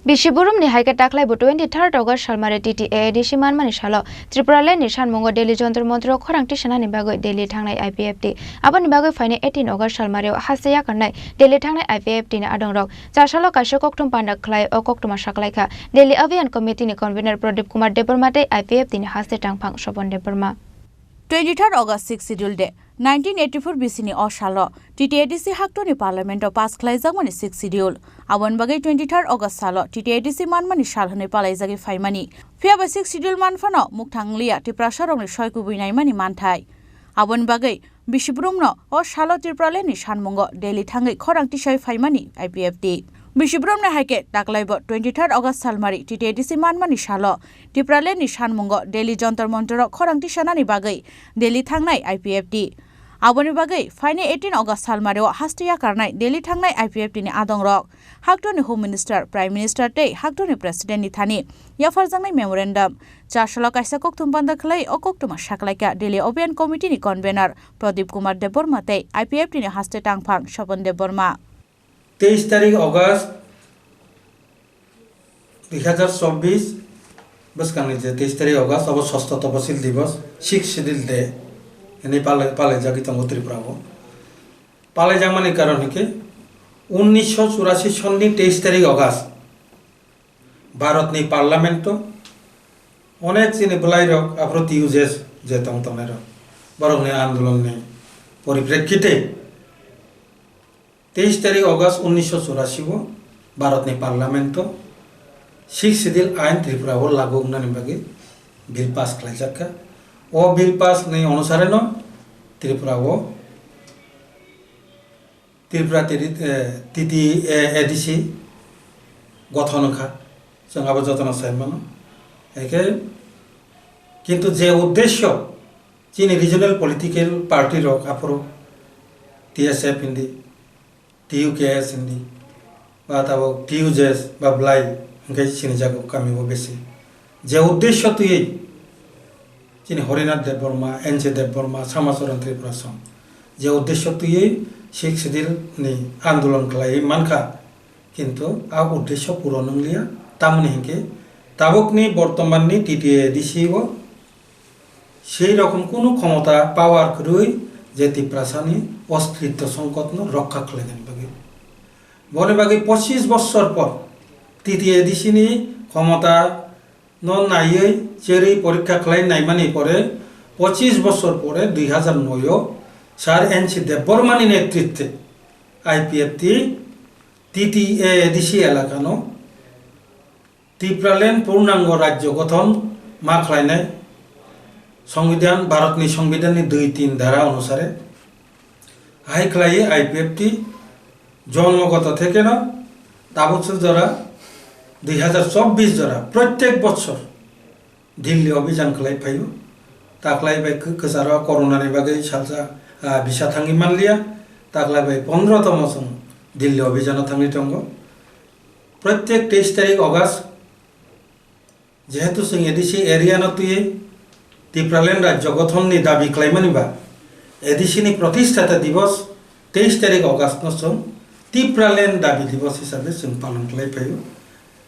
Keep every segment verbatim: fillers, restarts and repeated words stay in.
Bisi Burumni hai khe taklai bo twenty third August salmari T T A A D C manmani salo Tripuraland ni sanmungo Delhi Jantar Mantar o khorang tisanani bagwi Delhi thangnai I P F T. Aboni bagwi phainai eighteen August salmari o haste yakarnai Delhi thangnai I P F T ni adongrok. Chasalo kaisa kokthum panda khlai o koktwma saklaikha Delhi Abhiyan Committee ni convener Pradip Kumar Debbarma tei I P F T ni haste tangphang Sopon Debbarma. Twenty third August Sixth Schedule Day. Nineteen eighty four B C ni o salo T T A D C haktorni parliament o pass khlaijakmani Sixth Schedule. Aboni bagwi twenty third August salo T T A D C manmani sal hwnwi palaijagwi phaimani. Phiya ba Sixth Schedule manphano mukthang liya Tiprasarokni soi kubui naimani manthai. Aboni bagwi Bisi Burumno o salo Tripuraland ni sanmungo Delhi thangwi khorang tisai phaimani I P F T. Bisi Burumni hai khe taklaibo twenty third August salmari T T A D C manmani salo Tripuraland ni sanmungo Delhi Jantar Mantar o khorang tisanani bagwi Delhi thangnai I P F T. Aboni bagwi phainai eighteen August salmari o haste yakarnai Delhi thangnai I P F T ni adongrok. Haktorni Home Minister, Prime Minister tei haktorni President ni thani yapharjaknai memorandum. Chasalo kaisa kokthum panda khlai o koktwma saklaikha Delhi Abhiyan Committee ni convener Pradip Kumar Debbarma tei I P F T ni haste tangphang Sopon Debbarma. Teis tarik August dui hazar chobbish bwskangni je teis tarik August abo sosto toposil divos, Sixth Schedule Day hwnwi palai-, palaijagwi tongo Tripura o. Palaijakmani karon hinkhe unnisho churasi sonni teis tarik August Bharatni Parliament-o onek chini bwlairok aphuru T U J S je tong tongnairok borokni andolonni poriprekkite teis tarik August unnisho churasi o Bharatni Parliament-o Sixth Schedule ain Tripura o lagu wngnani bagwi bill pass khlaijak kha. O bill pass ni onusareno Tripura o Tripura tiri, eh, T T A A D C gothon wngkha, chwng abo jotono sai mano. Haikhe kintu je uddesyo chini regional political party rok aphuru T S F hindi, T U K S hindi, ba tabuk T U J S ba bwlai hwnkhe sinijago kami o besi. Je uddesyo twiwi chini Harinath Debbarma, N C Debbarma, Samacharan Tripura song je uddesyo twiwi Sixth Schedule ni andolon khlaiwi mankha, kintu a uddesyo puron wnglia. Tamoni hinkhe tabukni bortomanni T T A D C o sei rokom kunu khomota, power kwrwi je Tiprasani ostitto songkotno rokha khlainani bagwi. Boni bagwi pochis bossor por T T A D C ni khomota no naiwi cherwi porikha khlai naimani pore, pochis bossor pore dui hazar noi o Sir N C Debbarmani netritwe I P F T T T A A D C elakano Tipraland purnango rajyo gothon ma khlainai Songbidan, Bharatni Songbidanni dui tin dhara onusare. Hai khlaiwi I P F T jonmogoto thekeno tabukse jora dui hazar chobbish jora prottek bochor Delhi obijan khlai phaio. Taklai bai kw-, kwcharo corona ni bagwi salsa, ah, bisa thangwi manliya. Taklai bai pondro tomo chwng Delhi obijano thangwi tongo. Prottek teis tarik August, jehetu chwng A D C area no twiwi Tipraland rajyo gothon ni dabi khlaimani ba, A D C ni Pratistata Divos teis tarik August no chwng Tipraland dabi divos hisabe chwng palon khlai phaio.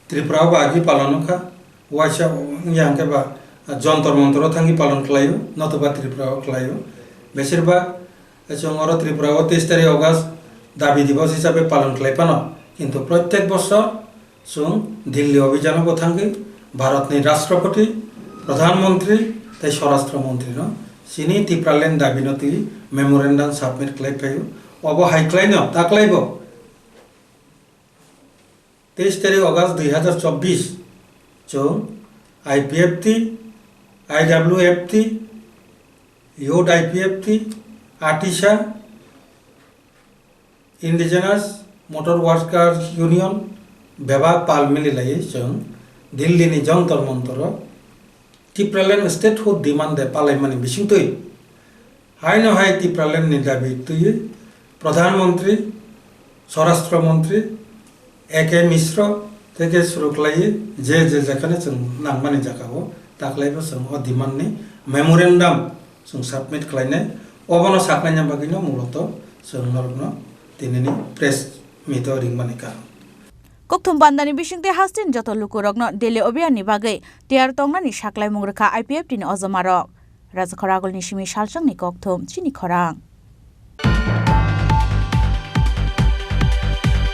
Tripura o ba agi palon wngkha, waisa wngya hwnkhe ba Jontor Montor o thangwi palon khlaio, notoba Tripura o khlaio. Besir bak chwng oro Tripura o teis tarik August dabi divos hisabe palon khlai phano, kintu prottek bosor chwng Delhi obijano bo thangwi Bharatni Rashtrapati, Pradhan Mantri tei Swarashtra Mantri no chini Tipraland dabi no twi memorandum submit khlai phaio. Obo hai khlaino taklai bo teis tarik August dui hazar chobbish chwng I P F T, I W F T, Youth I P F T, ATISA, Indigenous Motor Workers Union bebak pal mililaiwi chwng Delhi ni Jontor Montor o Tipraland statehood demand de palaimani bisingtwi haino hai Tipraland ni dabi twiwi Pradhan Mantri, Swarashtra Mantri, A K Mishra theke suru khlaiwi je je jekhane chwng nangmani jagao taklaibo chwng o demand ni memorandum chwng submit khlainai. Obono saknaina bagwino muloto chwng norokno tinini press meet o ringmani karon. Kokthum pandani bisingtwi hasteni joto lukurokno Delhi Abhiyan ni bagwi tiyar tongnani saklaimung rwkha I P F T ni ojomarok. Rajakhor Agulni simi salsongni kokthum chini khorang.